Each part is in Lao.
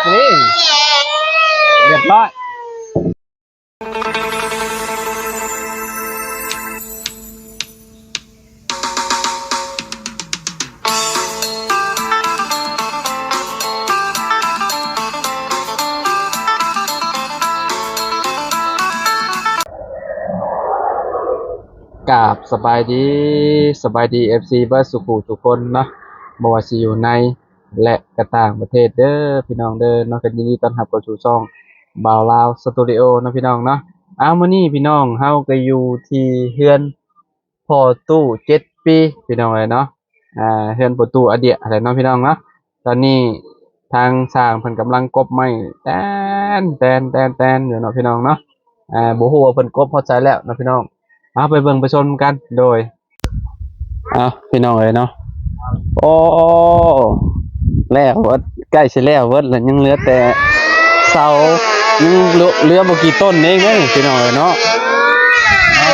ນີ້ ຮຽບຮ້ອຍ. ກາບສະບາຍດີ ສະບາຍດີ ເອັຟຊີ ເບິດສູ່ຜູ້ທຸກຄົນເນາະ ບໍ່ວ່າຊິຢູ່ໃນ ແລະ ກະຕ່າງປະເທດເດີພີ່ນ້ອງເດີເນາະ. ກໍຍິນດີຕ້ອນຮັບເຂົ້າສູ່ຊ່ອງບ່າວລາວສະຕູດິໂອເນາະພີ່ນ້ອງເນາະ. ອ້າວ ມື້ນີ້ພີ່ນ້ອງ ເຮົາກໍຢູ່ທີ່ເຮືອນພໍ່ຕູ້ເຈັດປີພີ່ນ້ອງເອີຍເນາະ. ອ່າ ເຮືອນພໍ່ຕູ້ອາເດຍຫັ້ນແຫຼະເນາະພີ່ນ້ອງເນາະ. ຕອນນີ້ທາງຊ່າງເພິ່ນກຳລັງກົບໄມ້ແຕນ ແຕນ ແຕນ ແຕນຢູ່ເນາະພີ່ນ້ອງເນາະ. ອ່າ ບໍ່ຮູ້ວ່າເພິ່ນກົບຮອດໃສແລ້ວເນາະພີ່ນ້ອງ. ເອົາ ໄປເບິ່ງໄປຊົມກັນໂດຍ ເອົາ ພີ່ນ້ອງເອີຍເນາະ. ໂອ້ ແລ້ວເບິດ ໃກ້ຊິແລ້ວເບິດແລ້ວ ຍັງເຫຼືອແຕ່ເສົາ ຍັງເຫຼືອ ເຫຼືອບໍ່ກີ່ຕົ້ນເອງເດ້ພີ່ນ້ອງເອີຍເນາະ. ອ່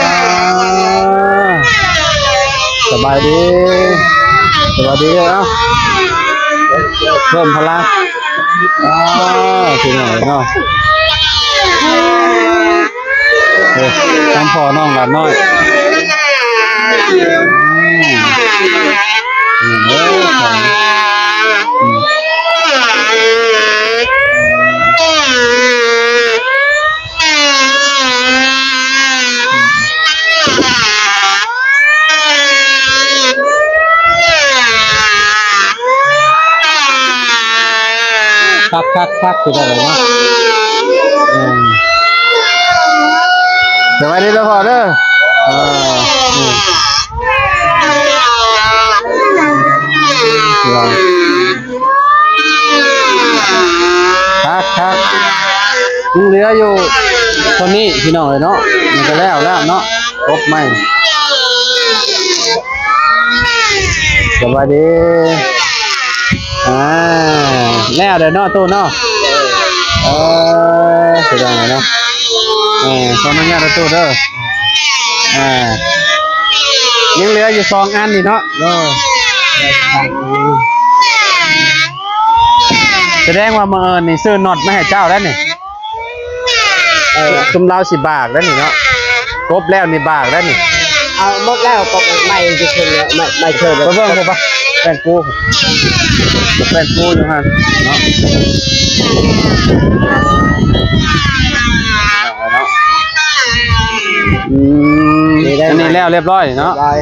າ ສະບາຍດີ ສະບາຍດີເນາະ ເພີ່ມພະລັງ. ອ່າ ພີ່ນ້ອງເນາະ ເອີ ທັງພໍ່ນ້ອງຫຼານນ້ອຍ ອືມ ອືມ ເອີ ຂອງ ອືມ ຄັກໆໆ ຄືໄດ້ເນາະ. ອືມ ສະບາຍດີເດີພໍ່ເດີ. ເອີ ອືມ ຄັກໆ ຍັງເຫຼືອຢູ່ເທົ່ານີ້ພີ່ນ້ອງເອີຍເນາະ. ມັນກໍແລ້ວແລ້ວເນາະ ກົບໃໝ່. ສະບາຍດີ. ອ່າ ແລ້ວເດີເນາະຕູ້ເນາະ. ເອີ ສະບາຍເນາະ. ເອີ ຂໍອະນຸຍາດເດີຕູ້ເດີ. ອ່າ ຍັງເຫຼືອຢູ່ສອງອັນນີ້ເນາະ. ໂດຍ ສະແດງວ່າມື້ອື່ນນີ້ຊື້ນັອດມາໃຫ້ເຈົ້າແລ້ວນີ້. ເອີ ຊຸມລາວຊິບາກແລ້ວນີ້ເນາະ. ກົບແລ້ວນີ້ບາກແລ້ວນີ້. ເອົາໝົດແລ້ວ ກົບໃໝ່ຊິຂຶ້ນແລ້ວ ໃໝ່ ໃໝ່ເທີນ. ໄປເບິ່ງພຸ້ນປະ ແປ້ນປູ ແປ້ນປູຢູ່ຫັ້ນເນາະ. ເອົາເນາະ ອືມ ນີ້ໄດ້ ອັນນີ້ແລ້ວຮຽບຮ້ອຍເນາະ. ຮຽບຮ້ອຍ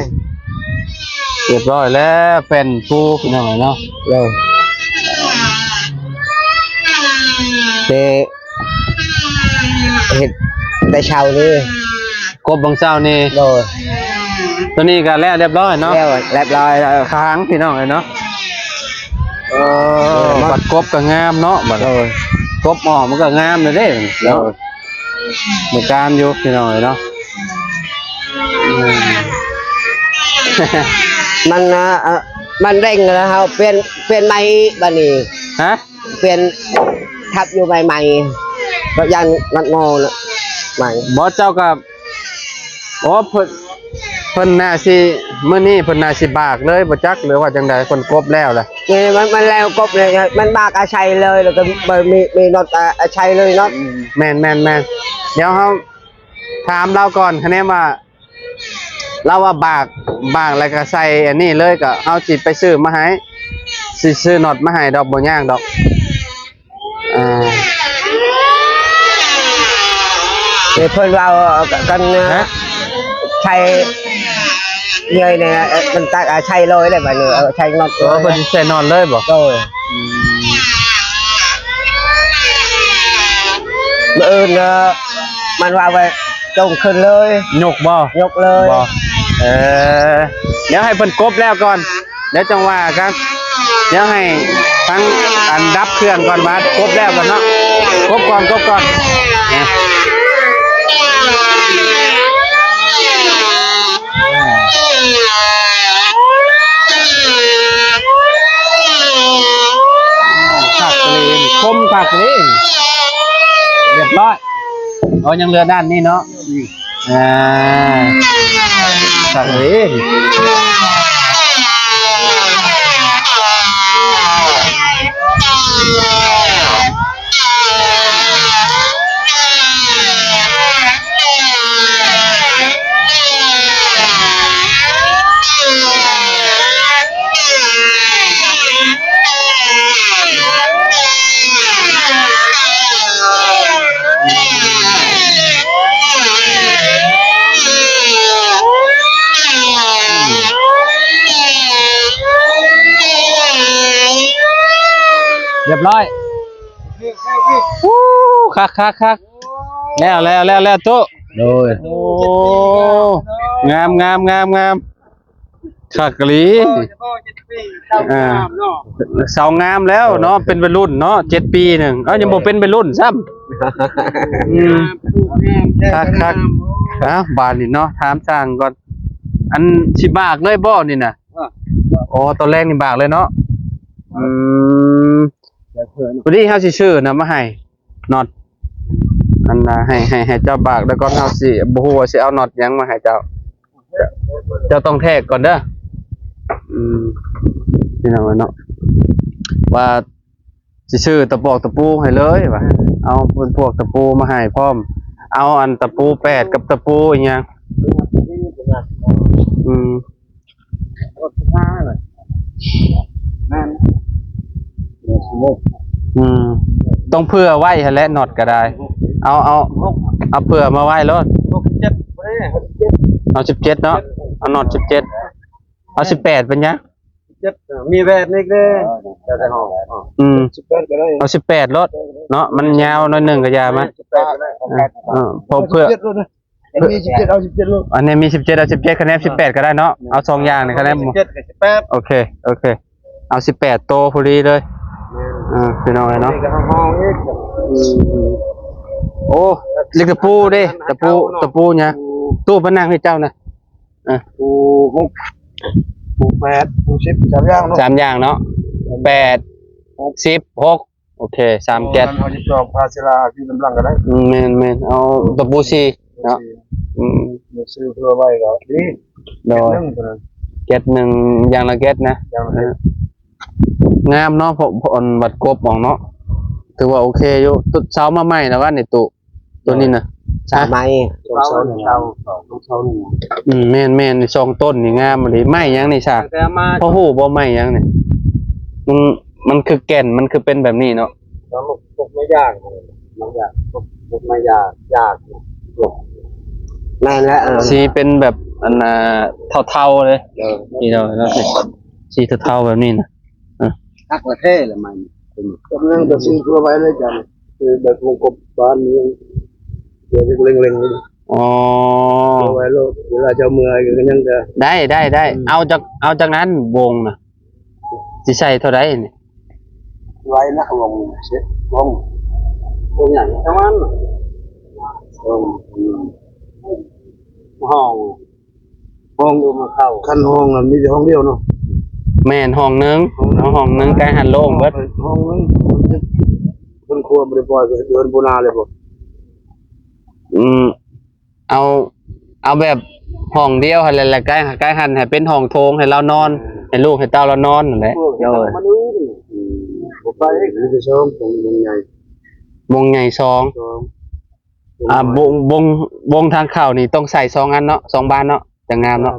ຮຽບຮ້ອຍແລ້ວ ແປ້ນປູພີ່ນ້ອງເນາະ. ເອີ ແຕ່ ເຮັດແຕ່ເຊົ້ານີ້ ກົບບາງເຊົ້ານີ້. ໂດຍ ຕົວນີ້ກໍແລ້ວຮຽບຮ້ອຍເນາະ. ແລ້ວຮຽບຮ້ອຍແລ້ວ ຄ້າງພີ່ນ້ອງເອີຍເນາະ. ເອີ ບັດກົບກໍງາມເນາະ ບັດ ໂດຍ ກົບອອກມັນກໍງາມເລີຍເດ້ເນາະ. ໂດຍ ມີການຢູ່ພີ່ນ້ອງເອີຍເນາະ. ອືມ ມັນ ເອີ ມັນເລັ່ງແລ້ວ ເຮົາປ່ຽນ ປ່ຽນໃໝ່ບັດນີ້. ຮະ? ປ່ຽນທັບຢູ່ໃໝ່ໆ ກໍຢ້ານນັດງໍໃໝ່. ບໍ່ ເຈົ້າກໍ ໂອ້ ເພິ່ນ ເພິ່ນໜ້າຊິ ມື້ນີ້ເພິ່ນໜ້າຊິບາກເລີຍ ບໍ່ຈັກ ຫຼືວ່າຈັ່ງໃດ ເພິ່ນກົບແລ້ວລະ. ນີ້ມັນ ມັນແລ້ວກົບເລີຍ ມັນບາກອາໄສເລີຍ ແລ້ວກໍບໍ່ມີ ມີນັດ ອາ ອາໄສເລີຍເນາະ. ອືມ ແມ່ນໆໆ ດຽວເຮົາຖາມລາວກ່ອນ ຄະແນນວ່າ ລາວວ່າບາກ ບາກແລ້ວກໍໃສ່ອັນນີ້ເລີຍ ກໍເຮົາຊິໄປຊື້ມາໃຫ້ ຊິຊື້ນັດມາໃຫ້ດອກ ບໍ່ຍາກດອກ. ອ່າ ເອີ ເພິ່ນເວົ້າກັນ ຮະ? ໃສ່ເຫຍື່ອຍນີ້ ມັນຕັກ ໃສ່ເລີຍແຫຼະ ບັດນີ້ ໃສ່ນັດ. ອໍ ເພິ່ນຊິໃສ່ນັດເລີຍບໍ່? ໂດຍ. ອືມ ມື້ອື່ນ ມັນວ່າໄວ້ ຈົ່ງຂຶ້ນເລີຍ. ຍົກບໍ່? ຍົກເລີຍ. ບໍ່? ເອີ ດຽວໃຫ້ເພິ່ນກົບແລ້ວກ່ອນ ດຽວຈັ່ງວ່າກັນ. ດຽວໃຫ້ທັງອັນດັບເຄື່ອງກ່ອນ ວ່າກົບແລ້ວກ່ອນເນາະ. ກົບກ່ອນ ກົບກ່ອນ. ຄັກອີ່ຫຼີ ຄົມຄັກອີ່ຫຼີ. ຮຽບຮ້ອຍ. ອໍ ຍັງເຫຼືອດ້ານນີ້ເນາະ. ອືມ ອ່າ ສັກເວນ. ຮຽບຮ້ອຍ. ໂອ້ ຄັກໆໆ ແລ້ວໆໆໆ ໂຕະ. ໂດຍ. ໂອ້ ງາມໆໆ ຄັກອີ່ຫຼີ. ເອີ ເຊົາງາມແລ້ວເນາະ ເປັນໄວລຸ້ນເນາະ ເຈັດປີໜຶ່ງ. ເອົ້າ ຍັງບໍ່ເປັນໄວລຸ້ນຊ້ຳ. ອືມ ຄັກໆ. ເອົ້າ ບາດນີ້ເນາະ ຖາມຊ່າງກ່ອນ ອັນ ຊິບາກເລີຍບໍ່ນີ້ນະ? ອໍ ຕອນແລງນີ້ບາກເລີຍເນາະ. ອືມ ພໍດີເຮົາຊິຊື້ນະມາໃຫ້ ນັອດ ອັນນ່າ ໃຫ້ ໃຫ້ ໃຫ້ເຈົ້າບາກ ແລ້ວກ່ອນເຮົາຊິ ບໍ່ຮູ້ວ່າຊິເອົານັອດຫຍັງມາໃຫ້ເຈົ້າ. ເຈົ້າຕ້ອງແທກກ່ອນເດີ. ອືມ ພີ່ນ້ອງເອີຍເນາະ ວ່າຊິຊື້ຕະປອກຕະປູໃຫ້ເລີຍວ່າ ເອົາເປັນພວກຕະປູມາໃຫ້ພ້ອມ ເອົາອັນຕະປູແປດກັບຕະປູອີ່ຫຍັງ. ອືມ ແມ່ນ ອືມ ຕ້ອງເຜື່ອໄວ້ຫັ້ນແຫຼະ ນັອດກໍໄດ້ ເອົາ ເອົາ ເອົາເຜື່ອມາໄວ້ໂລດ. ເອົາສິບເຈັດເນາະ ເອົານັອດສິບເຈັດ ເອົາສິບແປດເປັນຫຍັງ? ສິບເຈັດ ມີແຫວນອີກເດ້. ອືມ ສິບແປດກໍໄດ້ ເອົາສິບແປດໂລດເນາະ ມັນຍາວໜ້ອຍໜຶ່ງກໍຢ່າມາ. ເອີ ເອົາເຜື່ອ ອັນນີ້ມີສິບເຈັດ ເອົາສິບເຈັດໂລດ ອັນນີ້ມີສິບເຈັດ ເອົາສິບເຈັດ ຄະແນນສິບແປດກໍໄດ້ເນາະ. ເອົາສອງຢ່າງນີ້ ຄະແນນສິບເຈັດກັບສິບແປດ. ໂອເຄ ໂອເຄ ເອົາສິບແປດໂຕພໍດີເລີຍ. ອ່າ ພີ່ນ້ອງເອີຍເນາະ ໂອ້ ເຫຼັກຕະປູເດ້ ຕະປູ ຕະປູຫຍັງ? ຕູ້ມານັ່ງໃຫ້ເຈົ້ານະ. ອ່າ ປູຫົກ ປູແປດ ປູສິບ ສາມຢ່າງເນາະ ສາມຢ່າງເນາະ ແປດ ສິບ ຫົກ ໂອເຄ ສາມແກັດ ເຮົາຊິຈອກພາເຊລາຢູ່ນຳຫຼັງກໍໄດ້. ອືມ ແມ່ນໆ ເອົາຕະປູສີ່ເນາະ. ອືມ ຊື້ເພື່ອໄວ້ກໍດີ. ໂດຍ ແກັດໜຶ່ງ ຢ່າງລະແກັດນະ ຢ່າງລະແກັດ. ເອີ ງາມເນາະ ເພາະ ເພາະອັນບັດກົບອອກເນາະ ຖືວ່າໂອເຄຢູ່. ຕຸດເສົາມາໃໝ່ແລ້ວວ່ານີ້ຕຸ ໂຕນີ້ນະ ສາມໄມ້ ສອງເສົາ ສອງເສົາ. ອືມ ແມ່ນໆ ສອງຕົ້ນນີ້ງາມອີ່ຫຼີ. ໄມ້ຫຍັງນີ້ຊະ? ພໍຮູ້ບໍ່ໄມ້ຫຍັງນີ້? ມັນ ມັນຄືແກ່ນ ມັນຄືເປັນແບບນີ້ເນາະ. ແລ້ວມັນ ພວກໄມ້ຢາງ ໄມ້ຢາງ ພວກ ພວກໄມ້ຢາງ ຢາງ ແມ່ນແຫຼະ. ເອີ ສີເປັນແບບອັນນ່າ ເທົາໆເລີຍ. ເອີ ນີ້ເນາະ ສີເທົາໆແບບນີ້ນະ. ເອີ ຄັກລະແທ້ລະໄມ້ ກຳລັງຈະຊື້ເພື່ອໄວ້ເລີຍຈ້ະ. ຄືແບບວົງກົບບ້ານນີ້ ເພື່ອເລັງໆ. ອໍ ເພື່ອໄວ້ໂລດ ເວລາເຈົ້າເມື່ອຍກໍຍັງຈະ ໄດ້ ໄດ້ ໄດ້ ອືມ ເອົາຈັກ ເອົາຈັກນັ້ນວົງນະ ຊິໃສ່ເທົ່າໃດນີ້? ໄວ້ນະ ວົງເຊັດ ວົງ ວົງຫຍັງປະມານ ຫ້ອງ ຫ້ອງ ຫ້ອງ ຫ້ອງ ຄັນຫ້ອງມັນມີແຕ່ຫ້ອງດຽວເນາະ. ແມ່ນ ຫ້ອງໜຶ່ງ ຫ້ອງໜຶ່ງ ໃກ້ຫັ້ນໂລ່ງເບິດ ຫ້ອງໜຶ່ງ. ເຮືອນຄົວບໍ່ໄດ້ປ່ອຍເປັນເຮືອນປູນາເລີຍບໍ່? ອືມ ເອົາ ເອົາແບບຫ້ອງດຽວຫັ້ນແຫຼະ ແລ້ວໃກ້ ໃກ້ຫັ້ນໃຫ້ເປັນຫ້ອງໂຖງ ໃຫ້ລາວນອນ ໃຫ້ລູກໃຫ້ເຕົ້າລາວນອນຫັ້ນແຫຼະ. ໂດຍ ອືມ ບໍ່ໄປ ມີແຕ່ສອງ ວົງໃຫຍ່ ວົງໃຫຍ່ສອງ ສອງ. ອ່າ ວົງ ວົງ ວົງທາງເຂົ້ານີ້ຕ້ອງໃສ່ສອງອັນເນາະ ສອງບານເນາະ ຈັ່ງງາມເນາະ.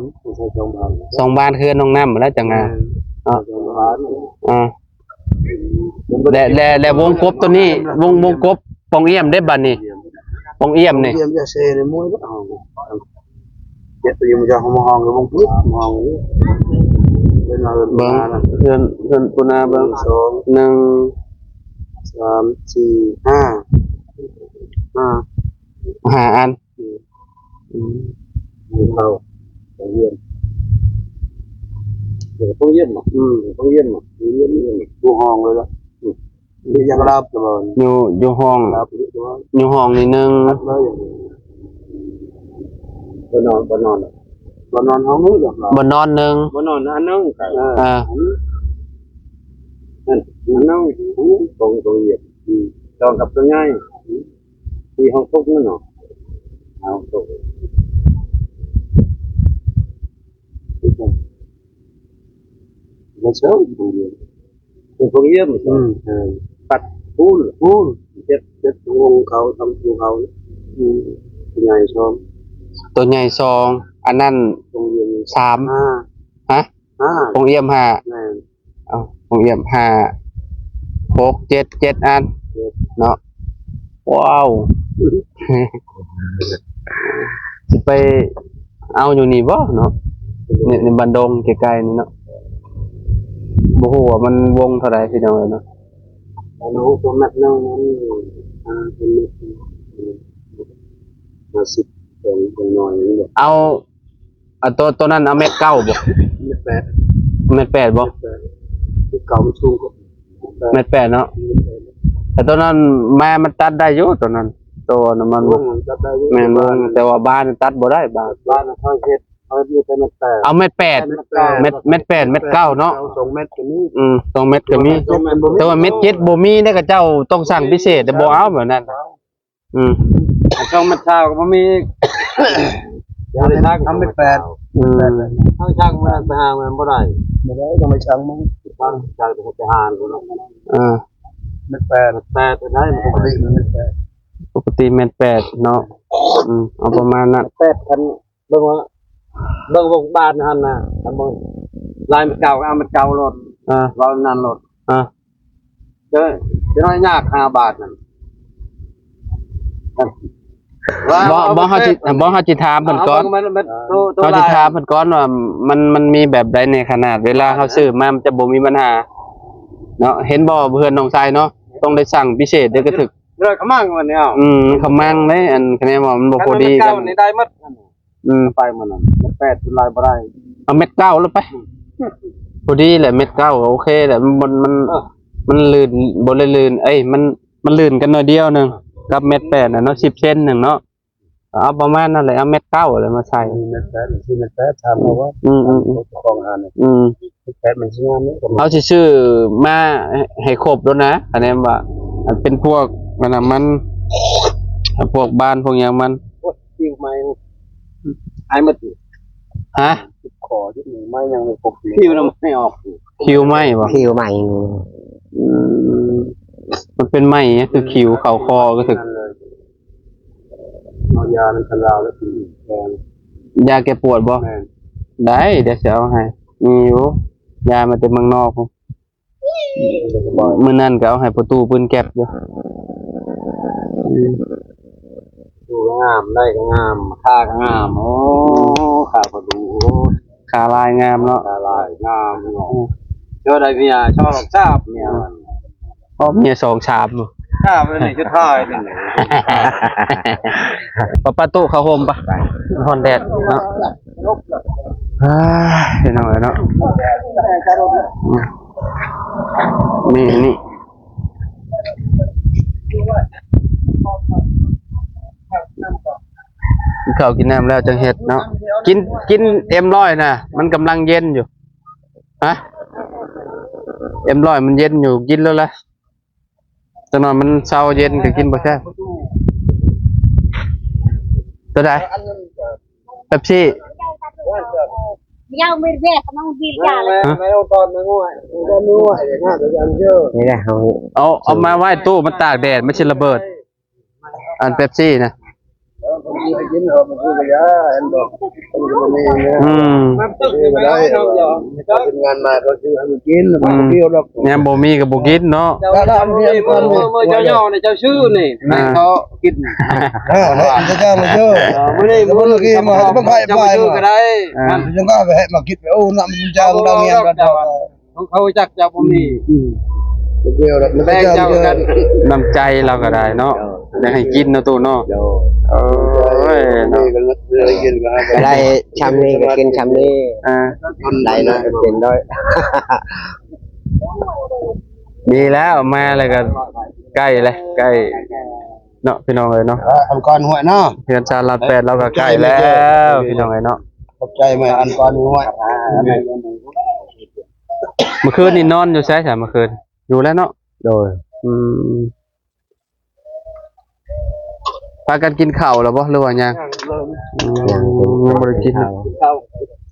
ສອງບານ ສອງບານເຮືອນນ້ອງນ້ຳແລ້ວຈັ່ງງາມເນາະ. ອ່າ ແລະ ແລະ ແລະ ວົງກົບໂຕນີ້ ວົງ ວົງກົບປ່ອງຢ້ຽມເດ້ບາດນີ້ ປ່ອງຢ້ຽມນີ້ ປ່ອງຢ້ຽມຢາເຊໃນມວຍເນາະ. ເຈັດປີມາຈາກຫ້ອງ ຫ້ອງ ຫ້ອງ ຫ້ອງ ເປັນເຮືອນ ເບິ່ງ ເຮືອນ ເຮືອນປູນາເບິ່ງ ສອງ ໜຶ່ງ ສາມ ສີ່ ຫ້າ ຫ້າ ຫ້າອັນ. ອືມ ອືມ ຫ້ອງເຂົ້າ ຫ້ອງຮຽນ ເອີ ຫ້ອງຮຽນເນາະ ອືມ ຫ້ອງຮຽນເນາະ ຫ້ອງຮຽນ ຫ້ອງຮຽນ ຢູ່ຫ້ອງເລີຍລະ ອືມ ມີຫຍັງລາບຕະຫຼອດ ຢູ່ ຢູ່ຫ້ອງ ລາບຢູ່ຫ້ອງ ຢູ່ຫ້ອງນີ້ໜຶ່ງ ບໍ່ນອນ ບໍ່ນອນ ບໍ່ນອນຫ້ອງໜຶ່ງ ບໍ່ນອນໜຶ່ງ ບໍ່ນອນອັນໜຶ່ງ ເອີ ເອີ ອັນນັ້ນ ອັນນັ້ນ ອືມ ຫ້ອງຮຽນ ອືມ ຕ້ອງກັບຕົວໃຫຍ່ ອືມ ທີ່ຫ້ອງຕົກນັ້ນເນາະ ຫ້ອງຕົກ ບໍ່ເຊີງ ໂຮງຮຽນ ໂຮງຮຽນ ອືມ ເອີ ປັດພູນ ພູນ ເຈັດ ເຈັດ ໂຮງເຂົາ ທຳໂຮງເຂົາ ອືມ ໃຫຍ່ສອງ ໂຕໃຫຍ່ສອງ ອັນນັ້ນ ໂຮງຮຽນ ສາມ ຫ້າ ຮະ? ຫ້າ ໂຮງຮຽນຫ້າ ແມ່ນ ເອົ້າ ໂຮງຮຽນຫ້າ ຫົກ ເຈັດ ເຈັດອັນ ເຈັດ ເນາະ. ວ້າວ ຊິໄປເອົາຢູ່ນີ້ບໍ່ເນາະ ໃນ ໃນບ້ານດົງໃກ້ໆນີ້ເນາະ ບໍ່ຮູ້ວ່າມັນວົງເທົ່າໃດພີ່ນ້ອງເອີຍເນາະ. ອັນນັ້ນຕົວແມັດໜຶ່ງນັ້ນ ຫ້າສິບ ເປັນໜ້ອຍນີ້ແຫຼະ ເອົາ ອັນໂຕ ໂຕນັ້ນເອົາແມັດເກົ້າບໍ່? ແມັດແປດ ແມັດແປດບໍ່? ແມັດແປດ ຄືເກົ່າ ມັນສູງກວ່າ ແມັດແປດເນາະ ແມັດແປດ ແຕ່ໂຕນັ້ນແມ່ມັນຕັດໄດ້ຢູ່ ໂຕນັ້ນ ໂຕນັ້ນມັນ ໂອ້ ມັນຕັດໄດ້ຢູ່ ແມ່ນ ແຕ່ວ່າ ແຕ່ວ່າບ້ານຕັດບໍ່ໄດ້ ບ້ານ ບ້ານເຂົາເຮັດ ເອົາແມັດແປດ ເອົາແມັດແປດ ແມັດແປດ ແມັດ ແມັດແປດ ແມັດເກົ້າເນາະ ສອງແມັດກໍມີ ອືມ ສອງແມັດກໍມີ ແຕ່ວ່າແມັດເຈັດບໍ່ມີ ແຕ່ວ່າແມັດເຈັດບໍ່ມີເດ້ ເຂົາເຈົ້າຕ້ອງສັ່ງພິເສດ ແຕ່ບໍ່ເອົາແບບນັ້ນ ອືມ ສອງແມັດຊາວກໍບໍ່ມີອີກ ເອົາແມັດແປດ ອືມ ເຮົາສັ່ງມາໄປຫາມັນບໍ່ໄດ້ ບໍ່ໄດ້ ຕ້ອງໄປສັ່ງມາ ສັ່ງໄປຫາເນາະ ເອີ ແມັດແປດ ແມັດແປດໄດ້ ປົກກະຕິມັນແມັດແປດ ປົກກະຕິແມັດແປດເນາະ ອືມ ເອົາປະມານນັ້ນ ແປດ ຄັນ ເບິ່ງວ່າ ເບິ່ງວົງບາດຫັ້ນນະ ຄັນເບິ່ງລາຍມັນເກົ່າກໍເອົາມັນເກົ່າໂລດ ອ່າ ເວົ້ານັ້ນໂລດ ອ່າ ເອີ ຈະນ້ອຍຍາກຫ້າບາດນັ້ນ ບໍ່ ບໍ່ ເຮົາຊິ ບໍ່ ເຮົາຊິຖາມເພິ່ນກ່ອນ ເຮົາຊິຖາມເພິ່ນກ່ອນວ່າມັນ ມັນມີແບບໃດແດ່ ຂະໜາດເວລາເຮົາຊື້ມາມັນຈະບໍ່ມີບັນຫາເນາະ ເຫັນບໍ່ ເພື່ອນນ້ອງຊາຍເນາະ ຕ້ອງໄດ້ສັ່ງພິເສດເດ້ ກະຖືກ ເລື່ອຍຂະມັງມັນນີ້ ອືມ ຂະມັງເດ້ ອັນຄະແນນວ່າມັນບໍ່ພໍດີກັນ ນີ້ໄດ້ໝົດ ອືມ ໄປມື້ນັ້ນແມັດແປດ ຫຼາຍບໍ່ໄດ້ ເອົາແມັດເກົ້າໂລດໄປ ພໍດີແຫຼະ ແມັດເກົ້າໂອເຄແຫຼະ ມັນ ມັນ ມັນລື່ນ ບໍ່ໄດ້ລື່ນ ເອີຍ ມັນ ມັນລື່ນກັນໜ້ອຍດຽວໜຶ່ງ ກັບແມັດແປດນະເນາະ ສິບເຊັນໜຶ່ງເນາະ ເອົາປະມານນັ້ນແຫຼະ ເອົາແມັດເກົ້າແຫຼະມາໃສ່ ແມັດແປດ ຊື້ແມັດແປດ ຖາມເຂົາວ່າ ອືມ ອືມ ອືມ ຂອງຮ້ານ ອືມ ແປດມັນຊິງາມເນາະ ເຮົາຊິຊື້ມາໃຫ້ຄົບໂລດນະ ຄະແນນວ່າ ອັນເປັນພວກອັນນັ້ນມັນ ພວກບານພວກຫຍັງມັນ ໂອ້ຍ ຄິວໃໝ່ ຫາຍໝົດ ຮະ ຂໍຢູ່ນີ້ ໄມ້ຍັງບໍ່ຄົບ ຄິວນຳໃຫ້ອອກ ຄິວໃໝ່ບໍ່ ຄິວໃໝ່ ອືມ ມັນເປັນໄມ້ຄືຄິວເຂົ້າຄໍກໍຖືກ ເອົາຢານຳຄັນລາວແລ້ວກິນອີກ ຢາແກ້ປວດບໍ່? ແມ່ນ ໄດ້ ດຽວຊິເອົາໃຫ້ ມີຢູ່ ຢາມາແຕ່ເມືອງນອກພຸ້ນ ມື້ນັ້ນກໍເອົາໃຫ້ພໍ່ຕູ້ປືນແກັບຢູ່ ອືມ ດູງາມ ໄດ້ກໍງາມ ຄ່າກໍງາມ ໂອ້ ຄ່າພໍ່ຕູ້ ໂອ້ ຄ່າລາຍງາມເນາະ ຄ່າລາຍງາມເນາະ ອືມ ເຈົ້າໄດ້ເມຍຊອກຊາບເມຍມັນ ອອກເມຍສອງສາມ ສາມອັນນີ້ສຸດທ້າຍນີ້ ປະ ປະຕູເຂົ້າໂຮມປະ ໄປ ຮ້ອນແດດເນາະ ອ່າ ພີ່ນ້ອງເອີຍເນາະ ອືມ ນີ້ ນີ້ ກິນເຂົ້າກິນນ້ຳແລ້ວຈັ່ງເຮັດເນາະ ກິນ ກິນເອັມຮ້ອຍນະ ມັນກຳລັງເຢັນຢູ່ ຮະ ເອັມຮ້ອຍມັນເຢັນຢູ່ ກິນໂລດລະ ຈັກໜ່ອຍມັນເຊົາເຢັນກໍກິນບໍ່ແຊບ ຕົວໃດ ເປັບຊີ ຮະ ນີ້ແຫຼະ ເຮົາ ເອົາ ເອົາມາໄວ້ຕູ້ມັນຕາກແດດ ມັນຊິລະເບີດ ອັນເປັບຊີນະ ອືມ ມັນຕ້ອງໄດ້ ເຮັດງານມາກໍຊື້ໃຫ້ມັນກິນ ມັນບໍ່ມີດອກ ອືມ ຍັງບໍ່ມີກໍບໍ່ກິນເນາະ ເຈົ້າຍໍ່ນີ້ເຈົ້າຊື້ນີ້ ອ່າ ໃຫ້ເຂົາກິນ ເອີ ໃຫ້ເຈົ້າມາຊື້ ມື້ນີ້ມື້ນີ້ເຈົ້າຊື້ກໍໄດ້ ອ່າ ຈັ່ງກໍໃຫ້ມາກິນ ໂອ້ ນ້ຳມັນຈາງດຳແຮງ ຂອງເຂົາຈັກຈະບໍ່ມີ ອືມ ແບ່ງເຈົ້າກັນ ນ້ຳໃຈລາວກໍໄດ້ເນາະ ຢາກໃຫ້ກິນເນາະຕູ້ເນາະ ໂດຍ ເອີຍ ເນາະ ໄດ້ຊ່ຳນີ້ກໍກິນຊ່ຳນີ້ ອ່າ ໄດ້ເນາະ ກິນດ້ວຍ ດີແລ້ວ ມາແລ້ວກໍໃກ້ແລ້ວ ໃກ້ເນາະ ພີ່ນ້ອງເອີຍເນາະ ອັນກ່ອນຫ້ວຍເນາະ ເຮືອນຊານລາດແປດລາວກໍໃກ້ແລ້ວ ພີ່ນ້ອງເອີຍເນາະ ຂອບໃຈມາ ອັນກ່ອນຫ້ວຍ ມື້ຄືນນີ້ນອນຢູ່ໃສຊະ ມື້ຄືນ ຢູ່ແລ້ວເນາະ ໂດຍ ອືມ ພາກັນກິນເຂົ້າແລ້ວບໍ່ ຫຼືວ່າຍັງ? ຍັງ ອືມ ຍັງບໍ່ໄດ້ກິນ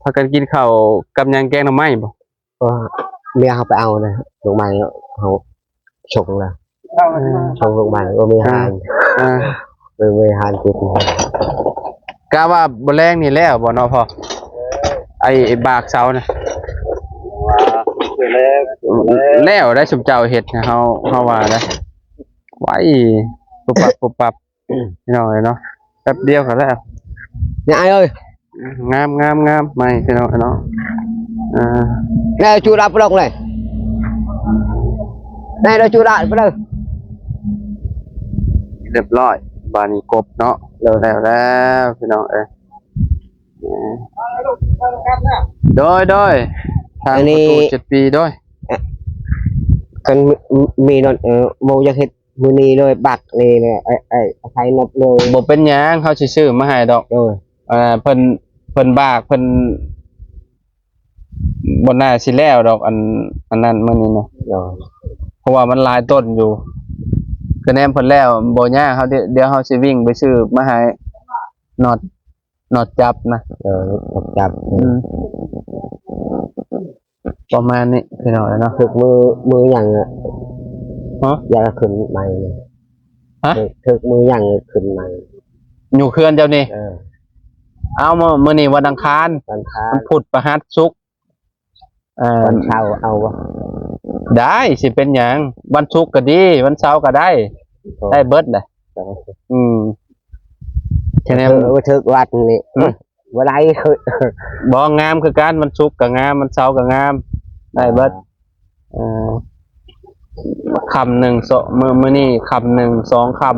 ພາກັນກິນເຂົ້າກັບຫຍັງ ແກງໜໍ່ໄມ້ບໍ່? ເອີ ເມຍເຮົາໄປເອົານະ ໜໍ່ໄມ້ເຮົາສົ່ງແລ້ວ ເອີ ສົ່ງໜໍ່ໄມ້ ບໍ່ມີຫານ ອ່າ ບໍ່ມີຫານກິນ ກະວ່າບໍ່ແລງນີ້ແລ້ວບໍ່ເນາະພໍ່? ໄອ້ ໄອ້ບາກເສົານະ ວ່າແລ້ວ ແລ້ວໄດ້ ຊຸມເຈົ້າເຮັດໃຫ້ເຮົາ ເຮົາວ່າໄດ້ ໄວ ປຸບປັບ ປຸບປັບ ພີ່ນ້ອງເອີຍເນາະ ແປັບດຽວກໍແລ້ວ ນີ້ອ້າຍເອີຍ ງາມ ງາມ ງາມ ໃໝ່ ພີ່ນ້ອງເອີຍເນາະ ອ່າ ແລ້ວຈູດັບລົງເລີຍ ໄດ້ແລ້ວຈຸລະໄປເລີຍ ຮຽບຮ້ອຍ. ບາດນີ້ກົບເນາະ ໂດຍ ແລ້ວແລ້ວ ພີ່ນ້ອງເອີຍ. ໂດຍ ໂດຍ ທາງ ອັນນີ້ ປະຕູເຈັດປີ ໂດຍ ຄັນມີ ມີລົດ ເອີ ບໍ່ຢາກເຮັດມື້ນີ້ເລີຍ ບັກນີ້ແຫຼະ ໄອ້ ໄອ້ ໃສ່ນັບເລີຍ. ບໍ່ເປັນຫຍັງ ເຮົາຊິຊື້ມາໃຫ້ດອກ. ໂດຍ ເອີ ເພິ່ນ ເພິ່ນບາກ ເພິ່ນບໍ່ໜ້າຊິແລ້ວດອກ ອັນ ອັນນັ້ນມື້ນີ້ນະ. ໂດຍ ເພາະວ່າມັນຫຼາຍຕົ້ນຢູ່ ຄະແນນເພິ່ນແລ້ວບໍ່ຍາກ ເຮົາ ດ- ດຽວເຮົາຊິວິ່ງໄປຊື້ມາໃຫ້ ນັອດ ນັອດຈັບນະ. ເອີ ນັອດຈັບ ອືມ ປະມານນີ້ພີ່ນ້ອງເນາະ. ຖືກມື້ ມື້ຫຍັງອະ? ຮະ? ຢາກຂຶ້ນໃໝ່ ຮະ? ຖືກ ຖືກມື້ຫຍັງຂຶ້ນໃໝ່? ຢູ່ເຮືອນເຈົ້ານີ້? ເອີ ເອົາ ມື້ ມື້ນີ້ວັນອັງຄານ ວັນອັງຄານ ວັນພຸດ ພະຫັດ ສຸກ ເອີ ວັນເສົາເອົາບໍ່? ໄດ້ ຊິເປັນຫຍັງ ວັນສຸກກໍດີ ວັນເສົາກໍໄດ້ ໂອ້ ໄດ້ເບິດແຫຼະ. ໂອ້ ອືມ ແຄ່ນັ້ນ ເອີ ຖືກວັນນີ້ ອືມ ບໍ່ໄດ້ ບໍ່ ງາມຄືກັນ ວັນສຸກກໍງາມ ວັນເສົາກໍງາມ ໄດ້ເບິດ. ເອີ ຄ່ຳໜຶ່ງ ສອງ ມື້ ມື້ນີ້ຄ່ຳໜຶ່ງ ສອງຄ່ຳ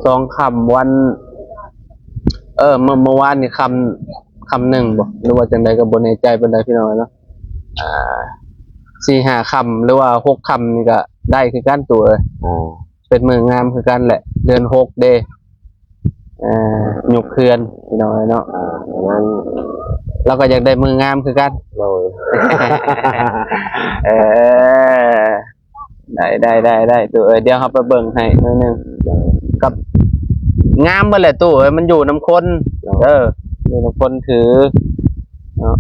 ສອງຄ່ຳ ວັນ ເອີ ມື້ ມື້ວານນີ້ຄ່ຳ ຄ່ຳໜຶ່ງບໍ ຫຼືວ່າຈັ່ງໃດກໍບໍ່ແນ່ໃຈປານໃດພີ່ນ້ອງເນາະ. ອ່າ ສີ່ຫ້າຄ່ຳ ຫຼືວ່າຫົກຄ່ຳນີ້ກໍໄດ້ຄືກັນຕູ້ເອີຍ. ອ່າ ເປັນມື້ງາມຄືກັນແຫຼະ ເດືອນຫົກເດ້. ເອີ ຍົກເຮືອນພີ່ນ້ອງເອີຍເນາະ. ອ່າ ປະມານ ລາວກໍຢາກໄດ້ມື້ງາມຄືກັນ. ໂດຍ ເອີ ໄດ້ ໄດ້ ໄດ້ ໄດ້ ຕູ້ເອີຍ ດຽວເຮົາໄປເບິ່ງໃຫ້ໜ້ອຍໜຶ່ງ. ໂດຍ ກັບ ງາມເບິດແຫຼະຕູ້ເອີຍ ມັນຢູ່ນຳຄົນ. ໂດຍ ເອີ ຢູ່ນຳຄົນຖືເນາະ.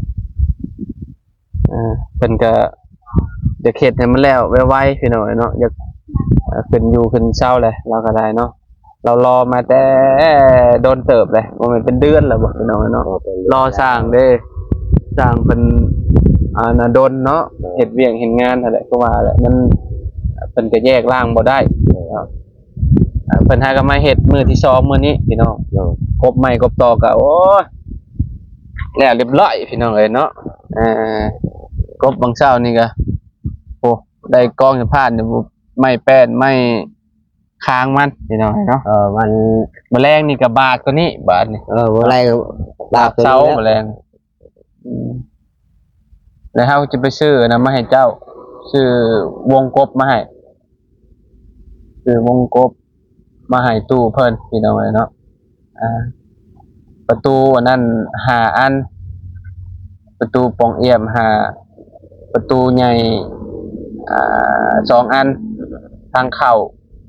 ເອີ ເພິ່ນກໍຢາກເຮັດໃຫ້ມັນແລ້ວໄວໆ ພີ່ນ້ອງເອີຍເນາະ. ຢາກ ເອີ ຂຶ້ນຢູ່ຂຶ້ນເຊົາແຫຼະ ລາວກໍໄດ້ເນາະ. ລາວລໍມາແຕ່ດົນເຕີບເລີຍ ບໍ່ແມ່ນເປັນເດືອນແລ້ວບໍ ພີ່ນ້ອງເອີຍເນາະ. ອໍ ເປັນເດືອນ ລໍຊ່າງເດ້ ຊ່າງເພິ່ນ ອັນນ່າ ດົນເນາະ. ໂດຍ ເຮັດວຽກເຮັດງານຫັ້ນແຫຼະ ຄືວ່າແຫຼະ ມັນ ເພິ່ນກໍແຍກລ້າງບໍ່ໄດ້ເນາະ. ເພິ່ນຫາກໍມາເຮັດມື້ທີສອງມື້ນີ້ພີ່ນ້ອງ. ໂດຍ ກົບໄມ້ກົບຕອກກໍ ໂອ້ຍ ແລ້ວຮຽບຮ້ອຍພີ່ນ້ອງເອີຍເນາະ. ເອີ ກົບຫວ່າງເຊົ້ານີ້ກໍ ໂອ້ ໄດ້ກອງຈະພານຢູ່ ໄມ້ແປ້ນ ໄມ້ຄ້າງມັນພີ່ນ້ອງເອີຍເນາະ. ເອີ ມັນ ມື້ແລງນີ້ກໍບາກຕົວນີ້ບາດນີ້. ເອີ ມື້ແລງບາກເສົາ ມື້ແລງ. ອືມ ແລ້ວເຮົາຈະໄປຊື້ອັນນັ້ນມາໃຫ້ເຈົ້າ ຊື້ວົງກົບມາໃຫ້ ຊື້ວົງກົບມາໃຫ້ຕູ້ເພິ່ນ ພີ່ນ້ອງເອີຍເນາະ. ອ່າ ປະຕູອັນນັ້ນຫ້າອັນ ປະຕູປ່ອງອຽມຫ້າ ປະຕູໃຫຍ່ ອ່າ ສອງອັນ ທາງເຂົ້າ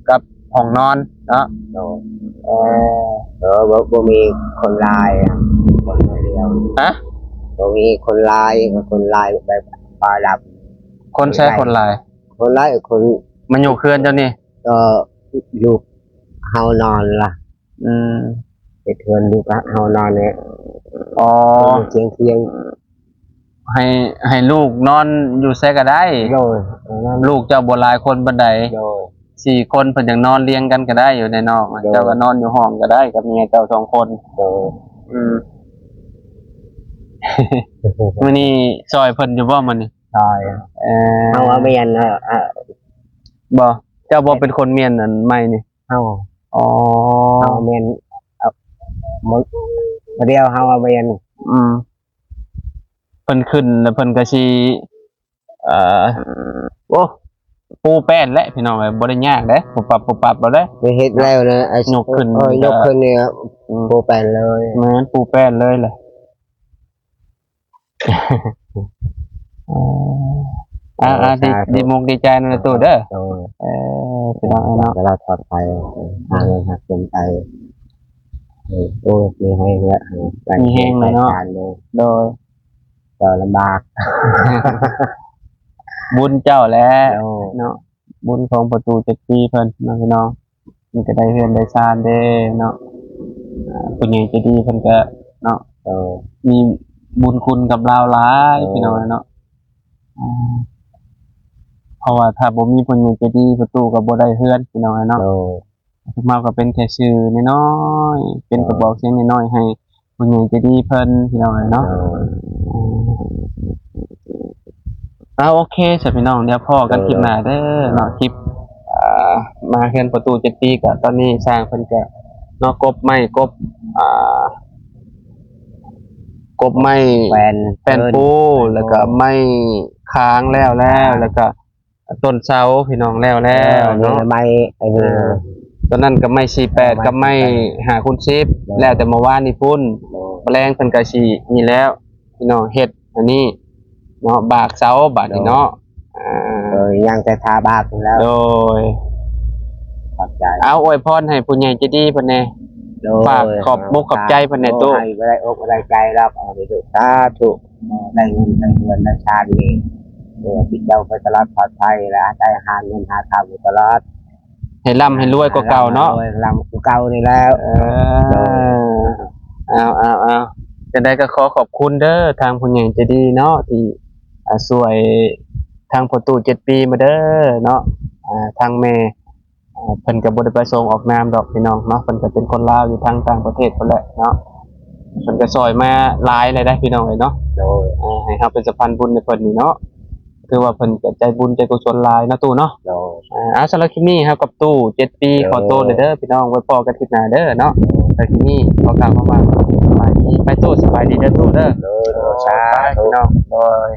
ກັບຫ້ອງນອນເນາະ. ໂດຍ ເອີ ເອີ ບໍ່ ບໍ່ມີຄົນຫຼາຍ ຄົນດຽວ. ຮະ? ບໍ່ມີຄົນຫຼາຍ ຄົນຫຼາຍແບບປາດັບ. ຄົນໃສຄົນຫຼາຍ? ຄົນຫຼາຍ ຄົນມາຍົກເຮືອນເຈົ້ານີ້? ເອີ ຢູ່ເຮົານອນລະ. ອືມ ເຮັດເຮືອນຢູ່ກັບເຮົານອນນີ້. ອໍ ຄຽງໆ ໃຫ້ ໃຫ້ລູກນອນຢູ່ໃສກໍໄດ້. ໂດຍ ລູກເຈົ້າບໍ່ຫຼາຍຄົນປານໃດ. ໂດຍ ສີ່ຄົນ ເພິ່ນຈັ່ງນອນລຽງກັນກໍໄດ້ ຢູ່ໃນນອກ. ໂດຍ ເຈົ້າກໍນອນຢູ່ຫ້ອງກໍໄດ້ ກັບເມຍເຈົ້າສອງຄົນ. ໂດຍ ອືມ ມື້ນີ້ຊ່ອຍເພິ່ນຢູ່ບໍ່ມື້ນີ້? ຊ່ອຍ ເອີ ເຮົາວ່າແມ່ນ ເອີ ບໍ່ ເຈົ້າບໍ່ເປັນຄົນມ້ຽນອັນໄມ້ນີ້? ເຮົາ ອໍ ເຮົາແມ່ນ ເອົາ ມື້ດຽວເຮົາເອົາແມ່ນ. ອືມ ເພິ່ນຂຶ້ນແລ້ວເພິ່ນກໍຊິ ເອີ ໂອ້ ປູແປ້ນແຫຼະພີ່ນ້ອງເອີຍ ບໍ່ໄດ້ຍາກເດ້ ປຸບປັບ ປຸບປັບເອົາເດ້. ໄດ້ເຮັດແລ້ວນະ ຍົກຂຶ້ນ ເອີ ຍົກຂຶ້ນນີ້ ອືມ ປູແປ້ນເລີຍ. ແມ່ນ ປູແປ້ນເລີຍແຫຼະ. ເອີ ອ່າ ອ່າ ດີ ສາທຸ ດີມຸກດີໃຈນຳຕູ້ເດີ. ໂດຍ ເອີ ພີ່ນ້ອງເອີຍເນາະ ແຕ່ລາວຖອດໄປ ຫາເງິນຫາເກັນໄປ. ເອີ ໂອ້ຍ ມີແຮງແລ້ວ ມີແຮງແລ້ວເນາະ. ໂດຍ ກໍລຳບາກ ບຸນເຈົ້າແຫຼະ ໂດຍ ເນາະ. ບຸນຂອງປະຕູເຈັດປີເພິ່ນເນາະ ພີ່ນ້ອງ. ມັນກໍໄດ້ເຮືອນໄດ້ຊານເດ້ເນາະ. ອ່າ ຜູ້ໃຫຍ່ໃຈດີເພິ່ນກໍເນາະ ເອີ ມີບຸນຄຸນກັບລາວຫຼາຍ ໂດຍ ພີ່ນ້ອງເນາະ. ອ່າ ເພາະວ່າຖ້າບໍ່ມີຜູ້ໃຫຍ່ໃຈດີ ປະຕູກໍບໍ່ໄດ້ເຮືອນ ພີ່ນ້ອງເນາະ. ໂດຍ ເຮົາກໍເປັນແຄ່ຊື່ນ້ອຍໆ ເປັນ ໂດຍ ກະບອກສຽງນ້ອຍໆ ໃຫ້ຜູ້ໃຫຍ່ໃຈດີເພິ່ນ ພີ່ນ້ອງເນາະ. ໂດຍ ອືມ ໄປ ເອົາ ໂອເຄຊະພີ່ນ້ອງ ດຽວພໍ້ກັນ ໂດຍ ຄລິບໜ້າເດີເນາະ ຄລິບ ອ່າ ມາເຮືອນພໍ່ຕູ້ເຈັດປີ ກະຕອນນີ້ຊ່າງເພິ່ນກະເນາະ ກົບໄມ້ ກົບ ອ່າ ກົບໄມ້ ແປ້ນ ແປ້ນປູ ແປ້ນປູ ແລ້ວກະໄມ້ຄາງແລ້ວແລ້ວ ແລ້ວກະຕົ້ນເສົາພີ່ນ້ອງ ແລ້ວແລ້ວເນາະ ໄມ້ ເອີ ຕອນນັ້ນກະໄມ້ສີ່ແປດ ກັບໄມ້ຫ້າຄູນສິບ ໂດຍ ແລ້ວແຕ່ເມື່ອວານນີ້ພຸ້ນ ໂດຍ ແລງເພິ່ນກະຊິນີ້ແລ້ວ ພີ່ນ້ອງເຮັດອັນນີ້ເນາະ ບາກເສົາບາດນີ້ເນາະ ໂດຍ ອ່າ ເອີ ຍັງແຕ່ທາບາກນີ້ແລ້ວ ໂດຍ ຂອບໃຈ ເອົາ ອວຍພອນໃຫ້ຜູ້ໃຫຍ່ໃຈດີເພິ່ນແດ່ ໂດຍ ຝາກຂອບມຸກຂອບໃຈເພິ່ນແດ່ ໂດຍ ຕູ້ ໃຫ້ບໍ່ໄດ້ອົກບໍ່ໄດ້ໃຈດອກ ເອົາເດີ ສາທຸ ໄດ້ເງິນໄດ້ເຮືອນໄດ້ຊານນີ້ ເອີ ໃຫ້ເຈົ້າໄປຕະຫຼອດປອດໄພ ແລະ ໄດ້ຫາເງິນຫາຄຳຢູ່ຕະຫຼອດ ໃຫ້ລ່ຳໃຫ້ລວຍກວ່າເກົ່າເນາະ ໃຫ້ລ່ຳໃຫ້ລວຍ ລ່ຳກວ່າເກົ່ານີ້ແລ້ວ ເອີ ໂດຍ ເອົາ ເອົາ ເອົາ ຈັ່ງໃດກໍຂໍຂອບຄຸນເດີ ທາງຜູ້ໃຫຍ່ໃຈດີເນາະ ທີ່ ອ່າ ຊ່ວຍທາງພໍ່ຕູ້ເຈັດປີມາເດີເນາະ ອ່າ ທາງແມ່ ອ່າ ເພິ່ນກໍບໍ່ໄດ້ປະສົງອອກນາມດອກພີ່ນ້ອງເນາະ ເພິ່ນກໍເປັນຄົນລາວຢູ່ທາງຕ່າງປະເທດພຸ້ນແຫຼະເນາະ ເພິ່ນກໍຊ່ອຍມາຫຼາຍແລ້ວເດ້ພີ່ນ້ອງເອີຍເນາະ ໂດຍ ອ່າ ໃຫ້ເຮົາເປັນສະພານບຸນໃຫ້ເພິ່ນນີ້ເນາະ ຖືວ່າເພິ່ນກໍໃຈບຸນໃຈກຸສົນຫຼາຍເນາະຕູ້ເນາະ ໂດຍ ອ່າ ສຳລັບຄລິບນີ້ເຮົາກັບຕູ້ເຈັດປີ ໂດຍ ຂໍໂຕເດີພີ່ນ້ອງ ໄວ້ພໍ້ກັນຄລິບໜ້າເດີເນາະ ສຳລັບຄລິບນີ້ຂໍກ່າວຄຳວ່າສະບາຍດີ ໄປຕູ້ ສະບາຍດີເດີຕູ້ເດີ ໂດຍ ໂດຍ ສາທຸ ພີ່ນ້ອງ ໂດຍ